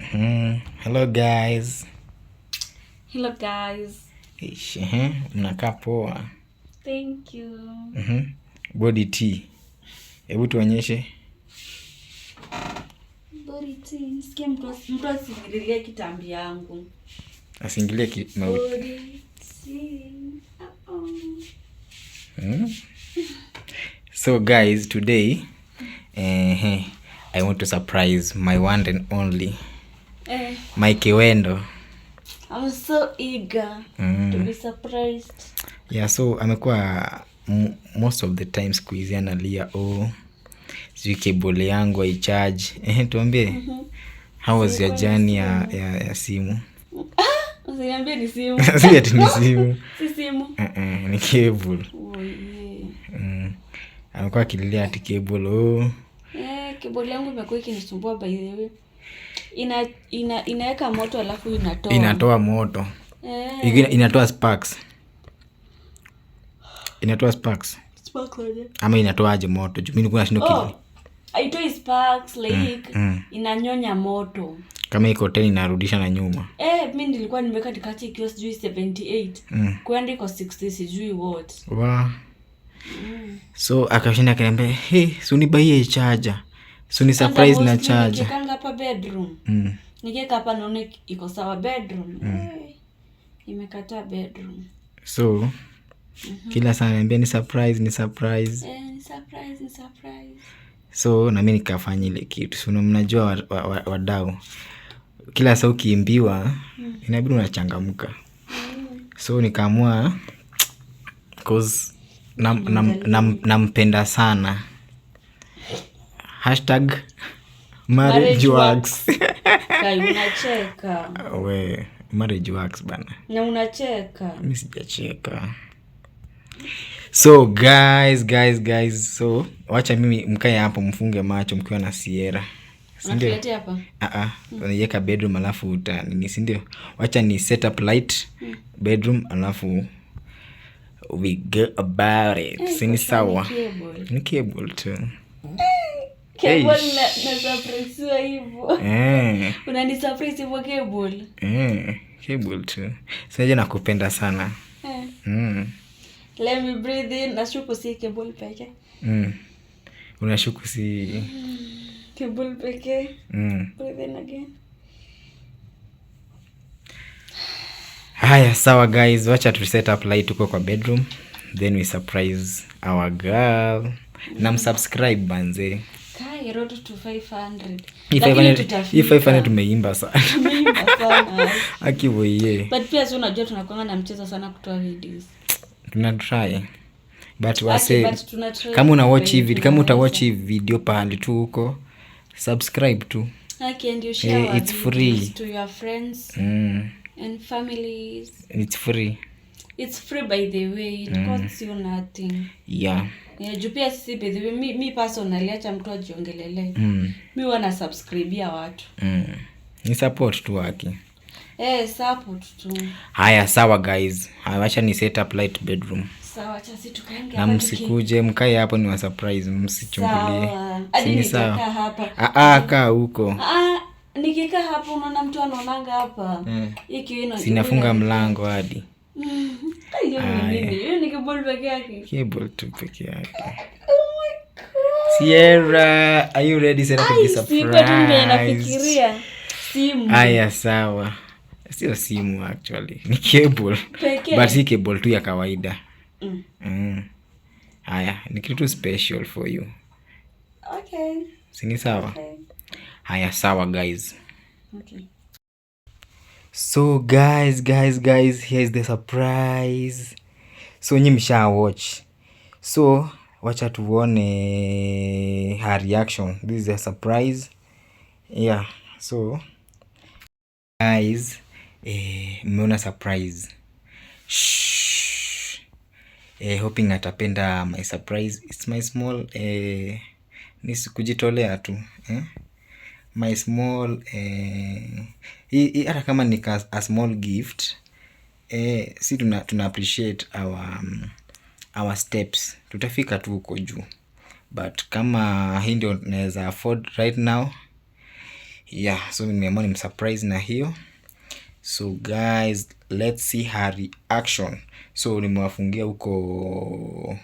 Hello guys. Hello guys. Ish, mnakaa poa. Thank you. Body tea. Hebu tuonyeshe. Body tea. Sikia mtu asingililie kitambi yangu. Asingilie ki Body tea. Uh-oh. So guys, today I want to surprise my one and only my Kiwendo. I'm so eager to be surprised. Yeah, so amekuwa most of the time siku hizi analia, "Oh, sijui cable yangu haicharge." Tuambie. How was your Sikuwa journey na ya simu? Usiniambie ni simu. Si ati ni simu. Si simu. Ni cable. Oh, yeah. Amekuwa akililia ati cable, oh. Cable yangu imekuwa ikinisumbua, by the way. Inaweka moto alafu inatoa. Inatoa moto. Inatoa sparks. Inatoa sparks. Sparks aje? Ama inatoaje moto? Juu mimi nilikuwa nashindwa. Oh, haitoi sparks, like inanyonya moto. Kama iko 10 inarudisha na nyuma. Mi nilikuwa nimeweka nikacha ikiwa sijui 78. Kwenda iko 60 sijui what. Wa. So akashinda akaniambia, "Hey, si unibuyie charger. Si uni surprise Kwanza na mostly charger." nikiekanga hapa bedroom. Nikieka hapa naona iko sawa bedroom. Imekataa bedroom. So kila saa ananiambia ni surprise, ni surprise. Ni surprise, ni surprise. So na mimi nikafanya ile kitu. So mnajua wadau. Kila saa ukiimbiwa inabidi unachangamka. So nikaamua, 'cause nampenda sana. #marriage Marriage works. Kai, unacheka. We, marriage works bana. Na unacheka. Mi sijacheka. So guys, guys, guys, so wacha mimi mkae hapo mfunge macho mkiwa na Sierra. Si ndio? Unatuletea hapa? Ah ah, unaiweka bedroom alafu uta nini, si ndio? Wacha ni set up light bedroom alafu we go about it. Si ni Kwa sawa? ni cable. Ni cable tu. Cable Eish. na surprise hivyo. Unani surprise hivyo cable. Cable tu. Sinaje nakupenda sana. Let me breathe in. Nashuku si cable peke. Unashuku si Cable peke. Breathe in again. Haya, sawa guys, wacha tu set up light huko kwa bedroom, then we surprise our girl. Na msubscribe banze. Kai, road to 500. Hii Lakini 500, tutafika. hii 500 tumeimba sana. Tumeimba sana. Akivoie. But pia si unajua tunakuanga na mchezo sana kutoa videos. Tuna try. But Aki, wase, but tuna try kama una watch kwenye hii video, kama uta watch tunaweza. hii video pahali tu huko, subscribe tu. Aki, and you share our It's free. videos to your friends and families. It's free. It's free, by the way. It costs you nothing. Yeah, juu pia sisi, by the way, mi personally, acha mtu ajiongelele. Mi huwa na subscribia watu. Ni support tu waki. Support tu. Haya, sawa guys. Haya, wacha ni set up light bedroom. Sawa, acha si tukaange Na hapa. msikuje, mkae hapo ni wa surprise, msichungulie. Sawa. Hadi Si ni sawa? nitakaa hapa. Ah ah, kaa huko. Ah, nikikaa hapo unaona mtu anaonanga hapa. Hii kioo Sinafunga mlango hadi. Hiyo ni nini? Hiyo ni cable peke yake. Cable tu peke yake. Oh my God. Sierra, are you ready, Sierra, to be Ai, sikuwa tu ndio surprised? nafikiria. Simu. Haya, sawa. Sio simu actually. Ni cable. Pekee. But si cable tu ya kawaida. Haya, ni kitu special for you. Okay. Si ni sawa? Okay. Haya, sawa guys. Okay. So guys, guys, guys, here is the surprise. So nyi msha watch. So wacha tuone her reaction. This is a surprise. Yeah. So guys, mmeona surprise. Shh. Hoping atapenda my surprise. It's my small, ni kujitolea tu, eh? My small, hata kama ni a small gift, si tuna appreciate our steps. Tutafika tu huko juu, but kama hii ndio naweza afford right now. Yeah, so nimeamua nimsurprise na hiyo. So guys, let's see her reaction. So nimewafungia huko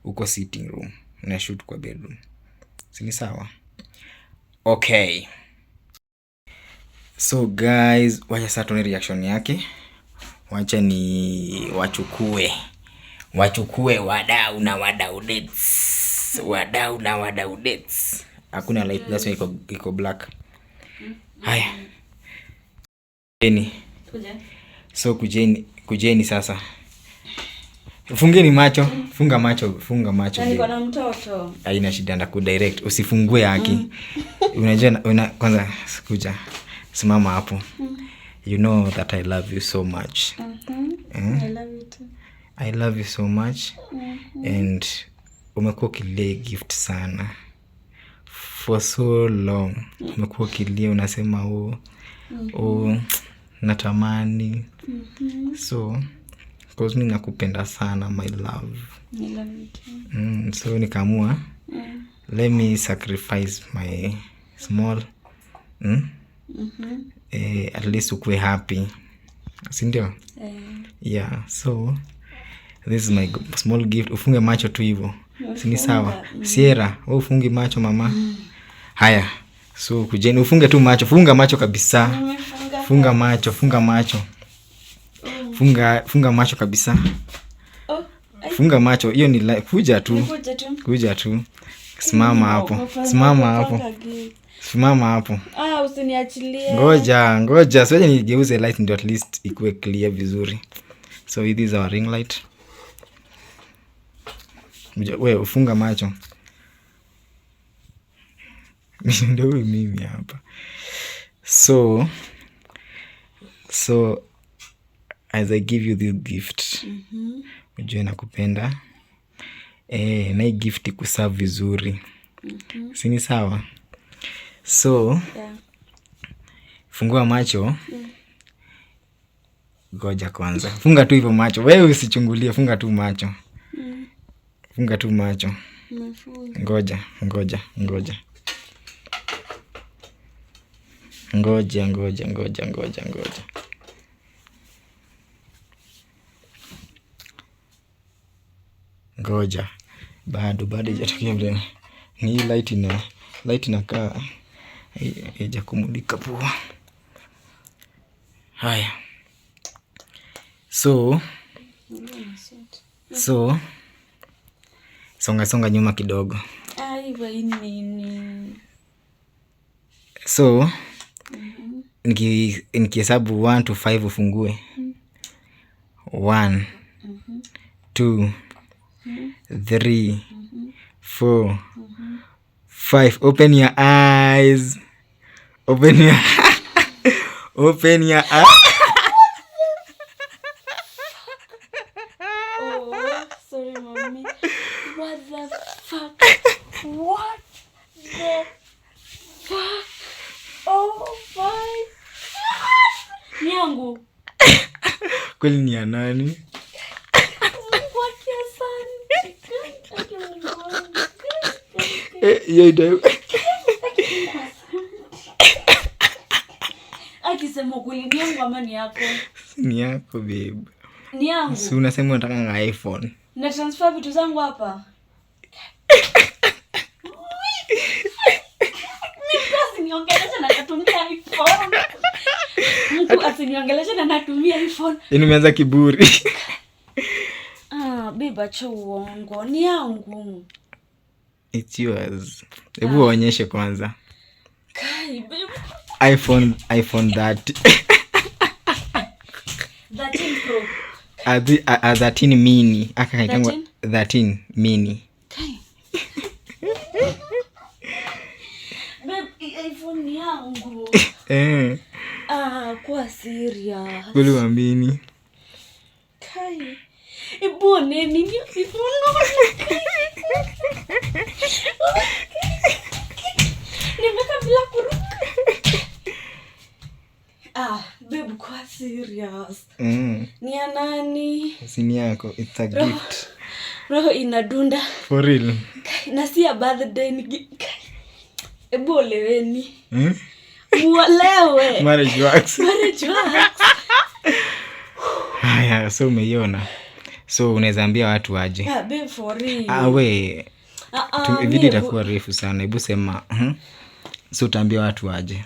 huko sitting room na shoot kwa bedroom. Si ni sawa? Okay. So guys, wacha sasa tuone reaction yake. Wacha ni wachukue. Wachukue wadau na wadau dates. Wadau na wadau dates. Hakuna light, that's why iko black. Haya. Kujeni. Kuja. So kujeni, kujeni sasa. Fungeni macho, funga macho, funga macho. Na niko Babe. Na mtoto. Haina shida, ndakudirect. Usifungue haki. Unajua kwanza kuja. Simama hapo. You know that I love you so much. I love you too. I love you so much. And umekuwa ukilia gift sana. For so long. Umekuwa ukilia unasema, oh, natamani. So cause mi nakupenda sana, my love. I love you too. So nikaamua let me sacrifice my small, At least ukuwe happy, sindio? Eh. Yeah, so this is my small gift. Ufunge macho tu hivo, sini sawa? Sierra, we ufungi macho, mama? Haya, so kujeni, ufunge tu macho, funga macho kabisa. Nimefunga. Funga macho, funga macho, funga, funga macho kabisa. Oh, ai, Funga macho. Hiyo ni kuja tu. Nikuja tu. Kuja tu, simama hapo. Naogopa, Simama hapo. naogopa gift. Simama hapo. Ah, usiniachilie. Ngoja, ngoja, soja nigeuze light ndio at least ikuwe clear vizuri. So this is our ring light. We ufunga macho. Ndio huyu mimi hapa. So as I give you this gift, ujue nakupenda, na hii gift ikuserve vizuri, sini sawa? So Yeah. fungua macho. Ngoja kwanza, funga tu hivyo macho, wewe usichungulie, funga tu macho. Funga tu macho. Nimefunga. Ngoja, ngoja, ngoja, ngoja, ngoja, ngoja, ngoja, ngoja, ngoja, bado, bado ijatokea vile. Ni hii light, ina light inakaa haijakumulika poa. Haya, so songa, songa nyuma kidogo. Ai, wai nini? So nikihesabu 1 to 5 ufungue. 1, 2, 3, 4, 5. Open your eyes, open your eyes. Oh, sorry, mommy. What the fuck? What the fuck? Oh my God. Ni yangu. Kweli ni ya nani? Mungu asante. Aki Mungu wangu. Eh, hiyo Akisema kweli, ni yangu ama ni yako? Ni yako, babe. Ni yangu. Si unasema unataka nga iPhone? Na transfer vitu zangu hapa. Mtu asiniongeleshe na natumia iPhone. Mtu asiniongeleshe na natumia iPhone. Yaani umeanza kiburi. Ah, babe, acha uongo. Ni yangu. It's yours. Hebu waonyeshe kwanza. Kai, babe. iPhone 30. 13 Pro. 13 mini. Aka kaitangwa 13? 13 mini. Kai. Babe, hii iPhone ni yangu. Eh, Ah, kuwa serious. kweli uamini? Kai. Ebu oneni ni iPhone. Nimeka bila kuruka. Ah, babe, kuwa serious. Ni ya nani? Si ni yako, it's a gift. Roho inadunda. For real. Kai, na si ya birthday ni Kai. Ebu oleweni. Muolewe. Marriage works. Marriage works. Haya, so umeiona, so unaweza ambia watu waje? Ah, babe, for real. Ah, we Ah, ah, video mi itakuwa refu sana. Hebu sema. So utaambia watu waje?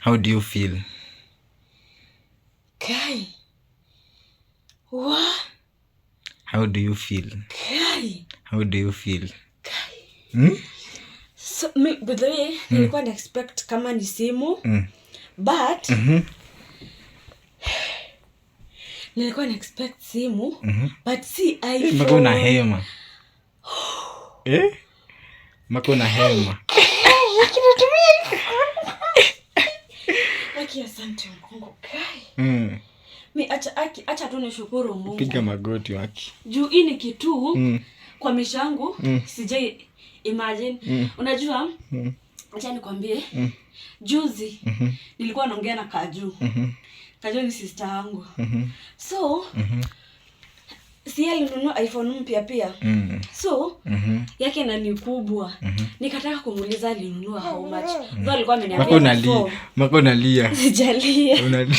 How do you feel? Kai. Wa. How do you feel? Kai. How do you feel? Kai. Hmm? So, mi, by the way, nilikuwa na expect kama ni simu. But nilikuwa na expect simu, but si Mpaka iPhone. una hema. Eh? Mpaka una hema. Aki, asante Mungu. Kai. Mi acha tu nishukuru Mungu. Piga magoti waki. Juu hii ni kitu kwa maisha yangu sijai imagine. Unajua? Acha nikwambie. Juzi nilikuwa naongea na Kaju. Kaju ni sister yangu. So si alinunua iPhone mpya pia. So yake na ni kubwa. Nikataka kumuuliza alinunua how much. Though alikuwa ameniambia before. Mpaka unalia. Sijalia. Unalia.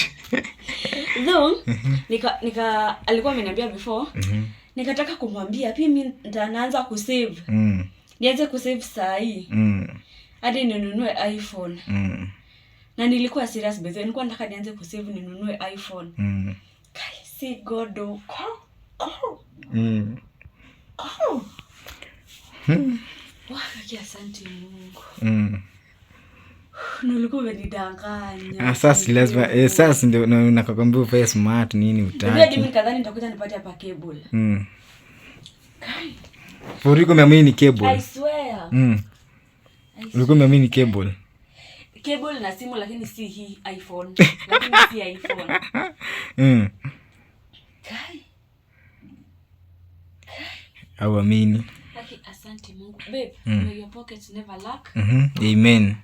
Though nika alikuwa ameniambia before. Nikataka kumwambia pia mimi nitaanza kusave. Nianze kusave saa hii. Hadi ninunue iPhone. Na nilikuwa serious by the way. Nilikuwa nataka nianze kusave ninunue iPhone. Kai, si godo. Wah, aki asante Mungu. Nilikuwa umenidanganya. Ah, sasa lazima sasa ndio nakwambia uvae smart nini Ndio utaki. mimi kadhani nitakuja nipate hapa cable. Kai. Furiko umeamini ni cable. I swear. Ulikuwa umeamini cable. Cable na simu, lakini si hii iPhone. Lakini si iPhone. Kai. Hauamini. Aki, asante Mungu. Babe, may your pockets never lack. Amen.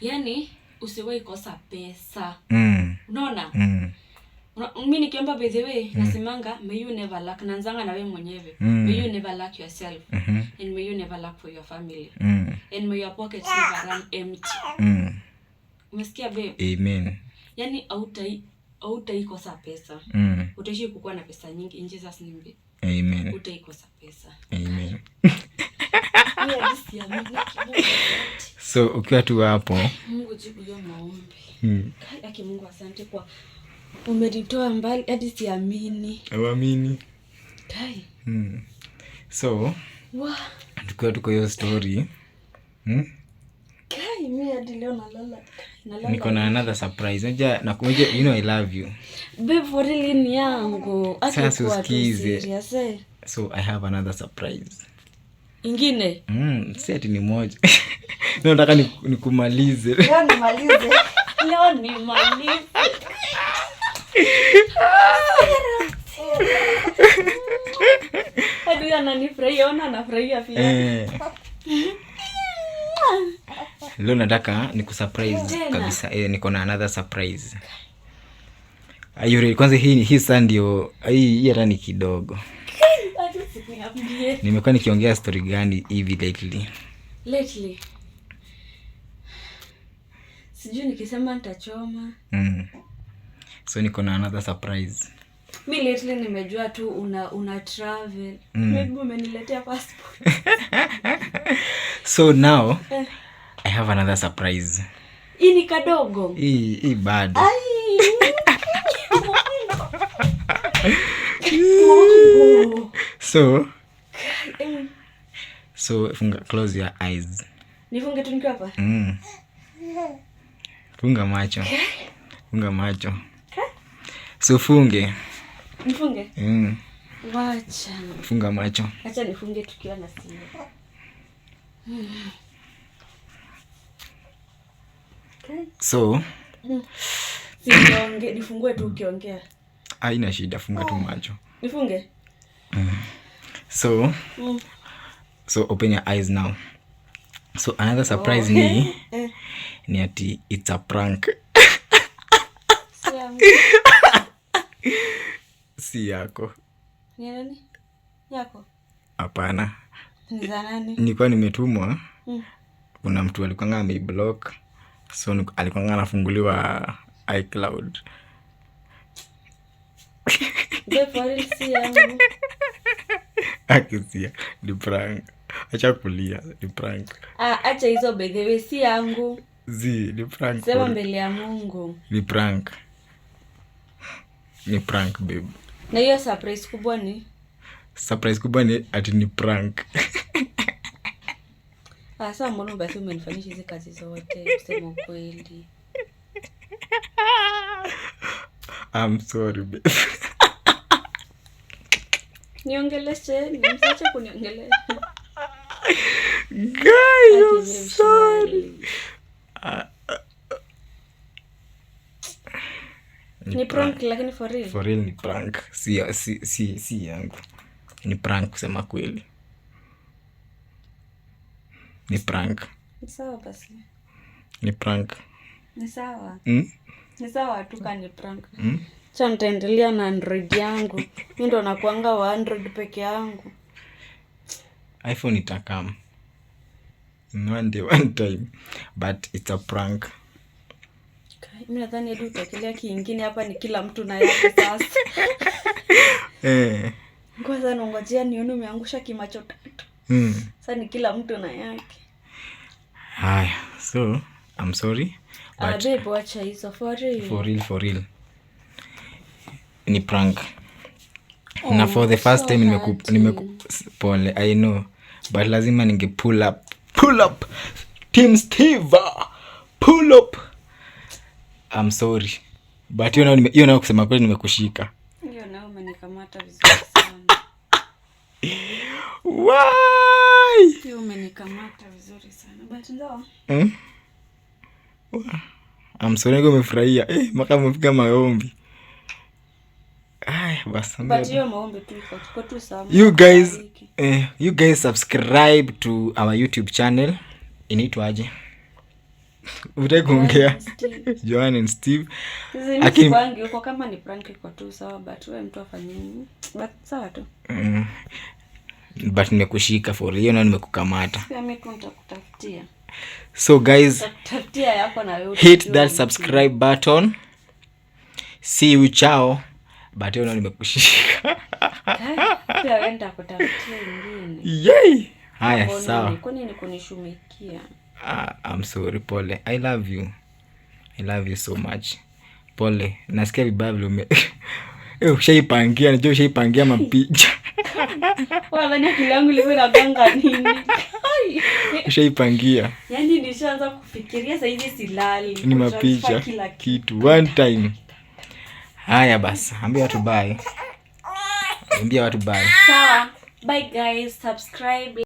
Yaani usiwahi kosa pesa. Unaona? Mimi nikiomba by the way, nasemanga may you never lack. Naanzanga na wewe mwenyewe. May you never lack yourself. And may you never lack for your family. And may your pockets never run empty. Umesikia babe? Amen. Yaani hautaikosa pesa. Utaishi kukuwa na pesa nyingi in Jesus name. Amen. Utaikosa pesa. Amen. Mimi hadi siamini, Mungu asante. So ukiwa tu hapo, Mungu jibu hiyo maombi. Kai, aki Mungu asante kwa umenitoa mbali hadi siamini. Hauamini. Kai. So Wa. tukiwa tuko hiyo story. Kai, mimi hadi leo nalala. Nalala. Niko na another surprise. Unajua nakuja, you know I love you. Babe, for real ni yangu. Aki Sasa kuwa tu usikize. serious, eh. So I have another surprise. Ingine? Si ati ni moja. No, nataka nikumalize. Leo nimalize. Leo nimalize. Hadi huyu ananifurahia, ona anafurahia pia. Leo nataka nikusurprise Tena? kabisa. Niko na another surprise. Are you ready? Kwanza hii saa ndio, hii hata ni kidogo. Acha sikuambie. Nimekuwa nikiongea story gani hivi lately? Lately. Sijui nikisema nitachoma. So niko na another surprise. Mi lately nimejua tu una travel. Maybe umeniletea passport. So now I have another surprise. Hii ni kadogo. Hii bado. Ai. Mungu. So funga, close your eyes. Nifunge tu nikiwa hapa? Funga macho. Funga macho. So funge. Nifunge? Wacha. Funga macho. Acha nifunge tukiwa na simu. So, Siongee, nifungue tu ukiongea. Haina shida, funga tu macho. Nifunge? So open your eyes now. So another surprise ni ati it's a prank. Siam. Si yako. Ni nani? Yako? Hapana. Ni za nani? Nilikuwa nimetumwa Kuna mtu alikuanga ameiblock, so alikuanga anafunguliwa iCloud. Babe, for real, si yangu. Akisia ni prank, acha kulia, ni prank. Ah, acha hizo, by the way, si yangu. Zi, ni prank. Sema For mbele ya Mungu. Ni prank, ni prank, babe. Na hiyo surprise kubwa ni? Surprise kubwa ni ati ni prank. Ah, sasa mbona basi umenifanyisha hizi kazi zote, kusema ukweli? I'm sorry, babe. Niongeleshe, msiache kuniongelesha. Guy, I'm Ati babe, sorry. surely. Ni prank, lakini for real? For real, ni prank. Si yangu, ni prank, kusema kweli ni prank. Ni sawa basi. Ni prank. Ni sawa. Ni sawa tu ka ni prank. Cha nitaendelea na Android yangu. Mi ndo nakuanga wa Android peke yangu. iPhone itakam one day, one time, but it's a prank. Kai, mi nadhani hadi utaekelea kiingine hapa, ni kila mtu na yake sasa. Eh. Kwanza nongojea nione umeangusha kimacho tatu. Sasa ni kila mtu na yake. Haya, so I'm sorry. Ah, But babe, wacha hizo, for real. For real, for real, ni prank. Na for the first So time hurting. nimeku, pole, I know, but lazima ninge pull up, pull up Team Steve, pull up. I'm sorry, but hiyo nayo kusema kweli nimekushika. Hiyo nayo umenikamata vizuri sana. Why? Hiyo umenikamata vizuri sana, but ndo I'm sorry. Niko umefurahia, eh, mpaka umefika maombi. Ay, basi. But hiyo maombi tu iko, tuko tu sawa. You guys, Bariki. You guys subscribe to our YouTube channel. Inaitwaje? Utaki kuongea? Steve. Joan and Steve. Sisi mimi sikwangi huko. Kama ni prank iko tu sawa, but wewe mtu afanyeni, but sawa tu. But nimekushika for hiyo na nimekukamata. Pia mimi tu nitakutafutia. So guys, Nitakutafutia yako na wewe hit utajua. That subscribe button. See you, ciao. But hiyo nayo nimekushika. Kai, pia wewe nitakutafutia ingine. Yay, haya. Mbona Sawa. Kwani ni kunishumikia? Ah, I'm sorry, pole. I love you, I love you so much. Pole, nasikia vibaya vile ushaipangia, najua ushaipangia mapicha. Wadhani akili yangu ilikuwa inaganga nini? Kai. Ushaipangia. Yaani nishaanza kufikiria, saizi silali. Ni Kutransfer mapicha kila kitu. Kitu one time. Haya basi, ambia watu bye, ambia watu bye. Sawa. Bye guys, subscribe.